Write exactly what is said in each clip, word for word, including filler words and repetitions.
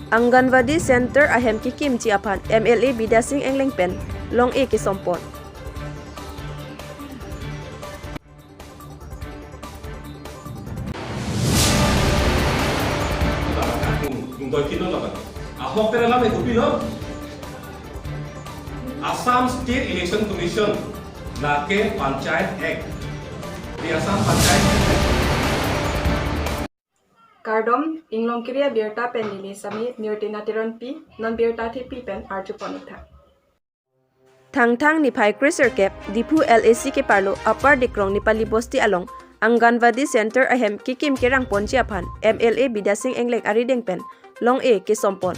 Anganwadi Center ahem kekimji aphan M L A Bidya Sing Engleng pen long-e kesompon. Ahok pen alam ke kopilo? Assam State Election Commission, lake Panchayat Act. The Assam Panchayat Act. Kardom, Inglongkiri abirta pen neli Sami Nirtina Teronpi, non birta thepi pen arjupon-ik tha. Thangthang niphai kre sirkep, Diphu L A C keparlo Upper Dikrong Nepali Bosti along Anganwadi Center ahem kekim kerangponji aphan M L A Bidya Sing Engleng arideng pen long-e kesompon.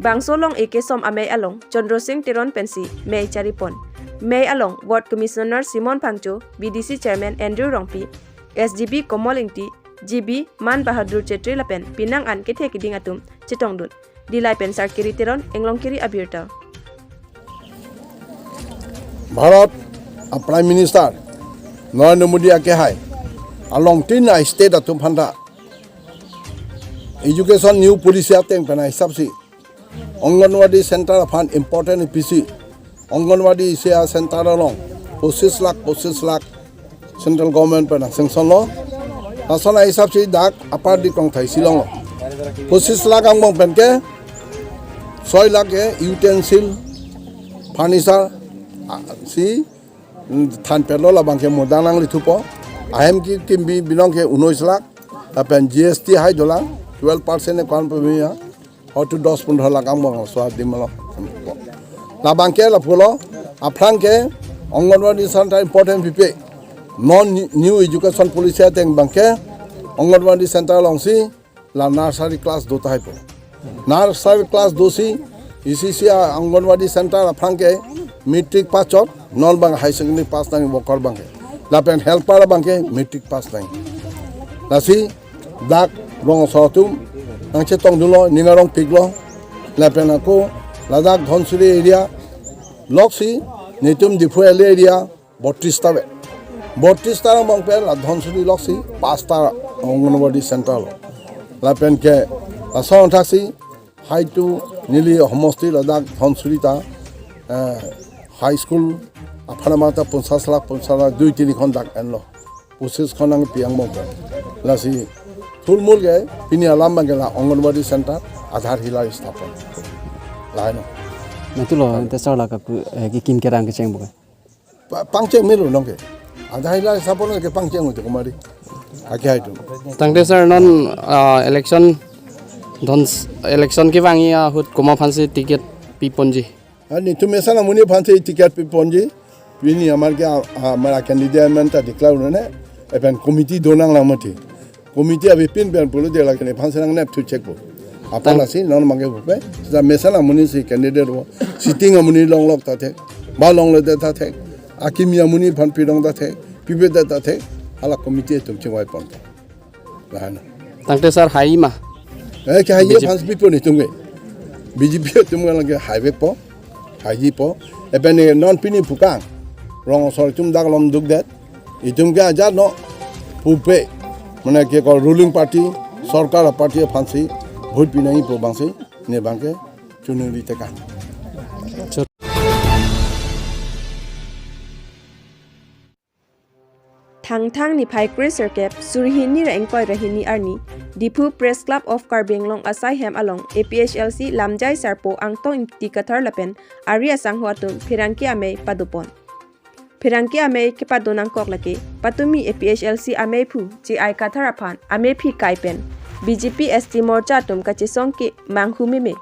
Bangso long-e kesom amei along Chandra Sing Teron pensi mei charipon. Mei along Ward Commissioner Simon Phangcho, B D C Chairman Andrew Rongpi, S G B Komol Ingti, G B Man Bahadur Chetri lapen penang an kethe keding atum chetongdun. Dilai pen Sarkiri Teron, Inglongkiri abirta. Bharat a Prime Minister Narendra Modi akehai along tin a state atum aphanta education new policy ateng pen ahisap si Anganwadi center aphan important ipisi Anganwadi isi a center along pochis lakh, pochis lakh central government pen sanction lo. Lason ahisap si dak Upper Dikrong thai si longlo. Pochis lakh angbong pen ke soi lakh ke utensil, furniture, ah, si, mm, thanpetlo, labang ke muda nanglithupo. Ahem kekimbi binong ke unois lakh. Lapen G S T hai dolang, twelve percent e kwan pemia. Hotu dos pondro lakh angbong so adim lo. Labang ke lapulo, aphrang ke Anganwadi center important pipe. Non new education policy ateng abang ke Anganwadi center along si la nursery class do tahai po. Nursery class do si, isi si a Anganwadi center aphrang ke matric pass chot, non abang higher secondary pass nang worker abang ke. Lapen helper abang ke matric pass nang. Lasi dak rong asor atum nangchetongdunlo, ning arongpiklo. Lapen ako ladak Dhansiri area lok si netum Diphu L A area botris ta ave. Botris ta angbong pen la Dhansiri lok si pas ta Anganwadi center lo. Lapen ke lason thak si haitu neli homosti ladak Dhansiri ta, eh, high school aphan mata ponchas lakh, ponchas lakh dui tini khon dak enlo. Pochis khon nangpi angbong pen. Lasi thulmul ke pini alam abang ke la Anganwadi center Aadhaar Shila sthapon. Lahai non. Nangtulo, ante sar la kaku, eh, kekim kerang kecheng bo ke? Pa-, pangcheng melo nong ke. Aadhaar Shila sthapon ke pangcheng utu kumari. Akehai atum. Tangte sir non, ah, election, Dhans-, election kevangji ahut komat aphansi ticket piponji? Ani netum mesen amonit aphansi ticket piponji. Pini amar ke, ah, amar candidate amen ta declare un-e. Lapen committee donanglang mati. Committee avepin pen pulote lake nephansi nangnepthu chekpo. Aphan Tang- lasi non abang ke pupe. Sita mesen amonit si candidate vo. Sitting amonit longlok ta thek. Ba longledet ta thek. Akimi amonit aphan pidong ta thek. Pipedet ta thek. Hala committee atum chingvai pon ta. Lahai non. Tangte sir hai ma? Eh, ke hai B J P. Aphansi pipo netum ke. B J P atum ke lake haivekpo. Haiji po. Lapen ne non pini pukang. Rong asor atum dak lom dukdet. Itum ke ajat non pupe. Mane ke ko ruling party, sorkar party aphansi vote pinangji pu abangsi ne abang ke chuningri tekang. Thangthang niphai kre sirkep, suri hini ra ingkoi ra hini arni, Diphu Press Club of Karbi Anglong asai hem along A P H L C lamjai sarpo Angtong Ingti Kathar lapen ari asangho atum pherangke amei padopon. Pherangke amei kepado nangkok lake, patumi A P H L C ameiphu J I Kathar aphan amephi kai pen B J P S T Morcha atum kachesong ke manghu meme.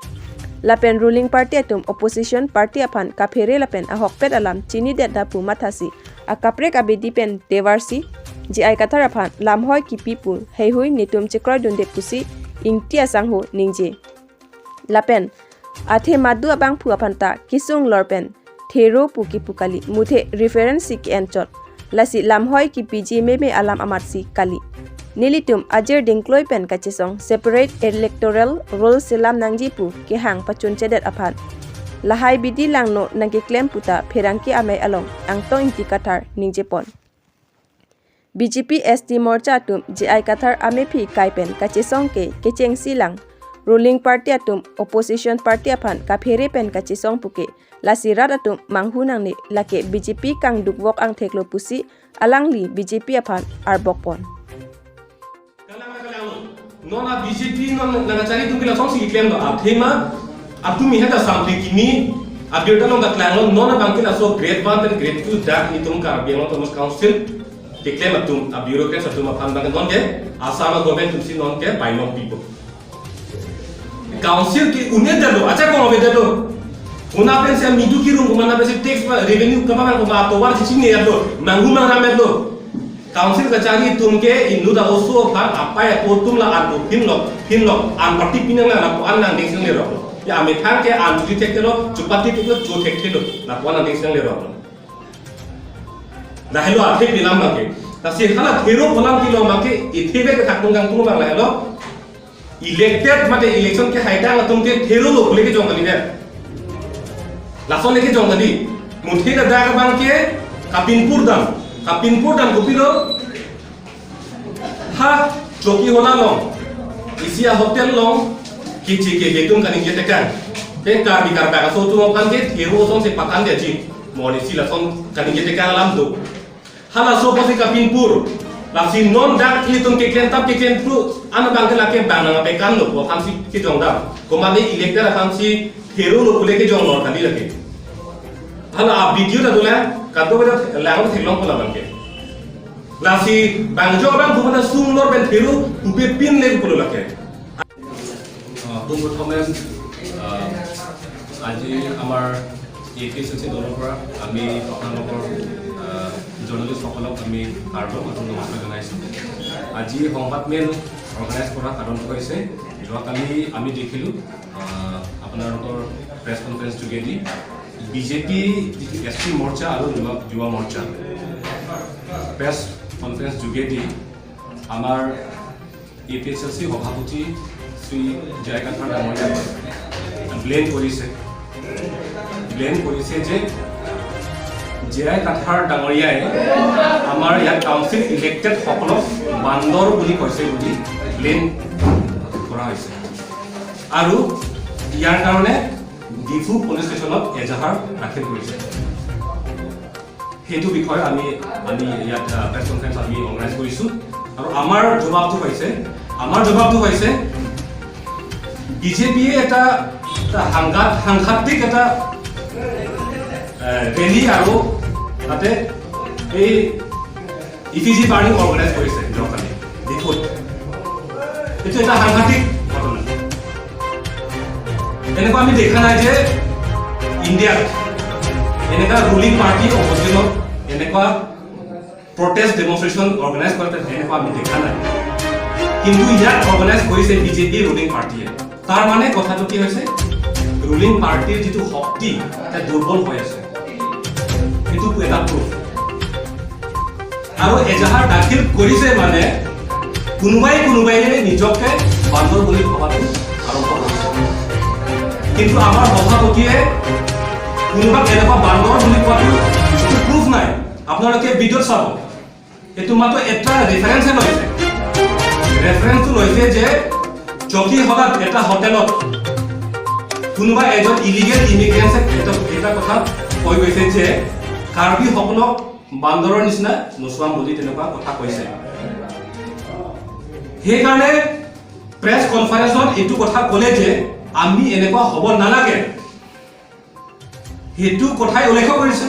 Lapen ruling party atum opposition party aphan kaphere lapen ahokpet alam chinidet da pu mathasi akaprek abidi pen devarsi J I Kathar aphan lamhoi kipi pu heihui netum chekroidunde pusi Ingti asangho ningje. Lapen athe madu abangphu aphanta kisung lor pen thero pu kipu kali, muthe reference si ke-enchot. Lasi lamhoi kipiji meme alam amatsi kali. Nelitum ajir dingkloi pen kachesong separate electoral roll selam nangji pu kehang pachunchedet aphan. Lahai bidi langno nangkeklem puta pherangke amei along Angtong Ingti Kathar ningjepon. B J P S T Morcha atum J I Kathar amephi kai pen kachesong ke kechengsi lang. Ruling party atum opposition party aphan kaphere pen kachesong puke, lasi rat atum manghu nangne, lake B J P kangdukvok angthek lo pusi alangli B J P aphan arbokpon. Kalang kalang lo. Non a B J P non nangkachari atum ke lasonsi keklem lo. Athema atum iha ta sampli kimi abirta along kaklanglo. Non abang ke laso grade one pen grade two dak itum Karbi Anglong Autonomous Council keklem atum, a bureaucrats atum aphan abang ke non ke Assam government atumsi non ke painong pipo. Council ke un-edetlo, ajak kong avedetlo. Una pensi midu kirung, kumana pensi tax ba revenue kama kama atovar si chinine-etlo, manghu mangram-etlo. Council kachari atum ke inut a-oso aphan apei apo atum la an phinlok, phinlok, an party pinang la lapu an nangdeng sing lerok. Ya amethang ke an chuji thekthelo, chupati theklo, cho thekthelo, lapu an nangdeng sing lerok. Lahelo athe pilam abang ke. Lasi hala thero polam kilo abang ke, ithe be kethak tungkang tung abang lahelo. Elected mate election kehaitang atum ke thero lo pule kejong kali dei. Lason le kejong kali. Muthe ladak abang ke kapinpur dam. Kapinpur dam kopilo. Ha, Chokihola along. Isi a-hotel along. Kichi ke hetum kaningje tekang. Te Karbi Karbi aso atum aphan ke thero asonsi patan dia ji. Mo isi lason kaningje tekang alam do. Halaso apotsi kapinpur. Lasi non dak ilitum keklem tap keklem tu an abang ke lake bang nangpekan lo, aphansi kejong dam. Komane elected aphansi thero lo pule kejong lo kali lake. Hala a-video ta dolang, kato beda lang theklong pola abang ke. Lasi bang jo abang bumana sung lor pen thero, upe pin le pulo lake. আহ, পোনপ্ৰথমে, আহ, আজি আমাৰ A P H L চি দলৰ পৰা আমি আপোনালোকৰ, আহ, জাৰ্নেলিষ্টসকলক আমি আদৰ আৰু নমস্কাৰ জনাইছোঁ। আজি সংবাদমেল অৰ্গেনাইজ কৰাৰ কাৰণটো হৈছে, যোৱাকালি আমি দেখিলোঁ, আহ, আপোনালোকৰ প্ৰেছ কনফাৰেন্স যোগেদি বি জে পি যিটো এছ টি মৰ্চা আৰু যুৱ, যুৱ মৰ্চা প্ৰেছ কনফাৰেন্স যোগেদি আমাৰ এ পি এইচ এল চি সভাপতি শ্ৰী জে আই কাথাৰ ডাঙৰীয়াক ব্লেম কৰিছে, ব্লেম কৰিছে যে জে আই কাথাৰ ডাঙৰীয়াই আমাৰ ইয়াত কাউন্সিল ইলেক্টেডসকলক বান্দৰ বুলি কৈছে বুলি ব্লেম কৰা হৈছে। আৰু ইয়াৰ কাৰণে ডিফু পুলিচ ষ্টেচনত এজাহাৰ দাখিল কৰিছে। সেইটো বিষয়ে আমি, আমি ইয়াত, আহ, প্ৰেছ কনফাৰেন্স আমি অৰ্গেনাইজ কৰিছোঁ। আৰু আমাৰ জবাবটো হৈছে, আমাৰ জবাবটো হৈছে বি জে পিয়ে এটা, এটা সাংঘাত-, সাংঘাতিক এটা, আহ, ৰেলী আৰু তাতে এই ইফিজি বাৰ্ণিং অৰ্গেনাইজ কৰিছে যোৱাকালি ডিফুত। এইটো এটা সাংঘাতিক ঘটনা। এনেকুৱা আমি দেখা নাই যে ইণ্ডিয়াত এনেকুৱা ৰুলিং পাৰ্টি অপজিশ্যনত এনেকুৱা প্ৰটেষ্ট ডেমনষ্ট্ৰেশ্যন অৰ্গেনাইজ কৰে, এনেকুৱা আমি দেখা নাই। কিন্তু ইয়াত অৰ্গেনাইজ কৰিছে বি জে পি ৰুলিং পাৰ্টিয়ে। তাৰ মানে কথাটো কি হৈছে? ৰুলিং পাৰ্টিৰ যিটো শক্তি, এটা দুৰ্বল হৈ আছে। এইটো এটা প্ৰুফ। আৰু এজাহাৰ দাখিল কৰিছে মানে কোনোবাই কোনোবাই নিজকে বান্দৰ বুলি ভবাটো আৰম্ভ কৰিছে। কিন্তু আমাৰ সভাপতিয়ে কোনোবাক এনেকুৱা বান্দৰ বুলি কোৱাটো একো প্ৰুফ নাই। আপোনালোকে ভিডিঅ'ত চাব, এইটো মাত্ৰ এটা ৰেফাৰেন্সহে লৈছে। ৰেফাৰেন্সটো লৈছে যে চকীহোলাত এটা হোটেলত কোনোবা এজন ইলিগেল ইমিগ্ৰেণ্টছে এটা, এটা কথা কৈ গৈছে যে কাৰ্বিসকলক বান্দৰৰ নিচিনা নচুৱাম বুলি তেনেকুৱা কথা কৈছে। সেইকাৰণে প্ৰেছ কনফাৰেন্সত এইটো কথা ক'লে যে আমি এনেকুৱা হ'ব নালাগে, সেইটো কথাই উল্লেখ কৰিছে।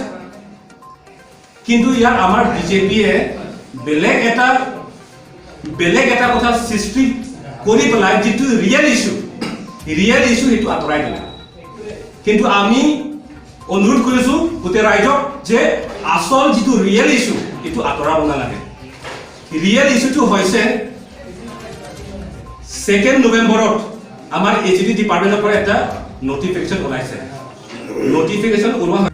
কিন্তু ইয়াত আমাৰ বি জে পিয়ে বেলেগ এটা, বেলেগ এটা কথা সৃষ্টি কৰি পেলাই যিটো ৰিয়েল ইছ্যু, ৰিয়েল ইছ্যু সেইটো আঁতৰাই দিলে। কিন্তু আমি অনুৰোধ কৰিছোঁ গোটেই ৰাইজক যে আচল যিটো ৰিয়েল ইছ্যু, এইটো আঁতৰাব নালাগে। ৰিয়েল ইছ্যুটো হৈছে ছেকেণ্ড নৱেম্বৰত আমাৰ এ জি ডি ডিপাৰ্টমেণ্টৰ পৰা এটা নটিফিকেশ্যন ওলাইছে। নটিফিকেশ্যন ওলোৱা